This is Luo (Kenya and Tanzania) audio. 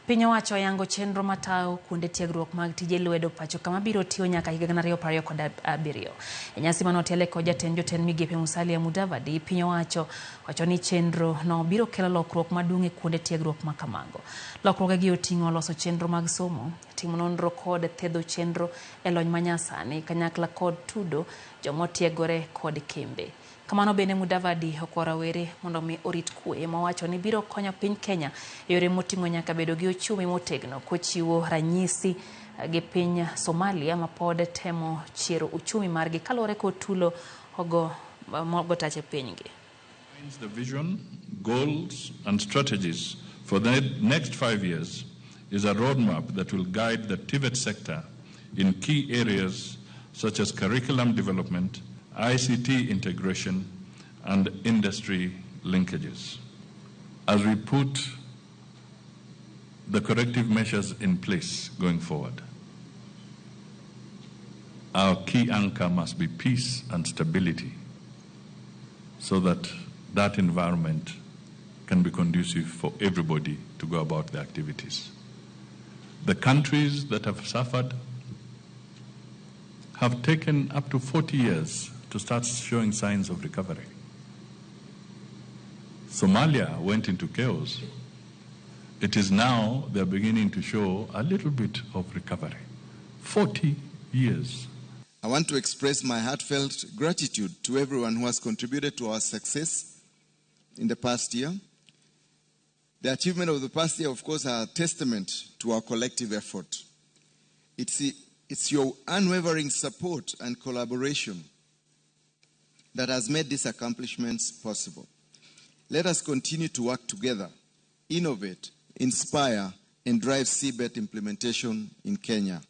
Piny owacho oyango chenro matayo kuonde tiegruok mag tije lwedo pacho kama biro tiyo nyaka higa 2027. E nyasi mane otele kod jatend jotend migepe Musalia Mudavadi, piny owacho wacho ni chenro no biro kelo lokruok maduong' e kuonde tiegruok ma kamago. Lokruogegi oting'o loso chenro mag somo, timo nonro kod thedho chenro e lony manyasani kanyakla kod tudo jomotiegore kod kembe. Kamano bende Mudavadi okwa rawere mondo mi orit kwe mowacho ni biro konyo piny Kenya e yore moting'o nyaka bedo gi ochumi motegno kochiwo ranyisi gi piny Somalia ma pod temo chiero uchumi margi kaluwore kod tulo ogo mogo tach e pinygi. The vision, goals and strategies for the next 5 years is a roadmap that will guide the TVET sector in key areas such as curriculum development, ICT integration, and industry linkages. As we put the corrective measures in place going forward, our key anchor must be peace and stability so that that environment can be conducive for everybody to go about their activities. The countries that have suffered have taken up to 40 years to start showing signs of recovery. Somalia went into chaos. It is now they're beginning to show a little bit of recovery. 40 years. I want to express my heartfelt gratitude to everyone who has contributed to our success in the past year. The achievement of the past year, of course, are a testament to our collective effort. It's your unwavering support and collaboration that has made these accomplishments possible. Let us continue to work together, innovate, inspire, and drive CBET implementation in Kenya.